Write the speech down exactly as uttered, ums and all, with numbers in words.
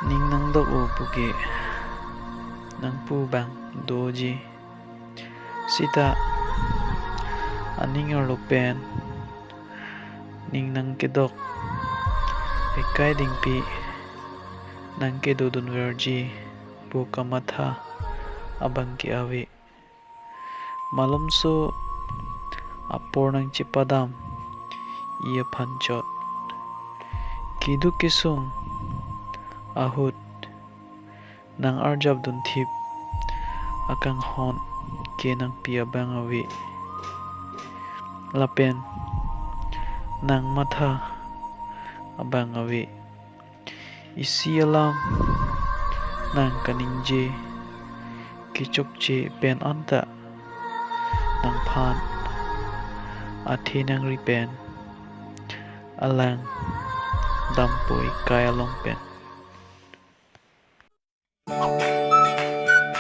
Ning nangdok-o puke nangpu abang doji. Sita aning arlo pen ning nangkedok ekai dingpi nangkedodunverji pu kamatha abang ke ave. Malomso apor nangchepadam-i aphan chot keduk kesung ahut nang-arjapdunthip akanghon ke nangpi abang ave. Lapen nangmatha abang ave. Isi alam nangkaningje kechokche pen anta nangphan athe nangri pen alang dampo ekai along pen.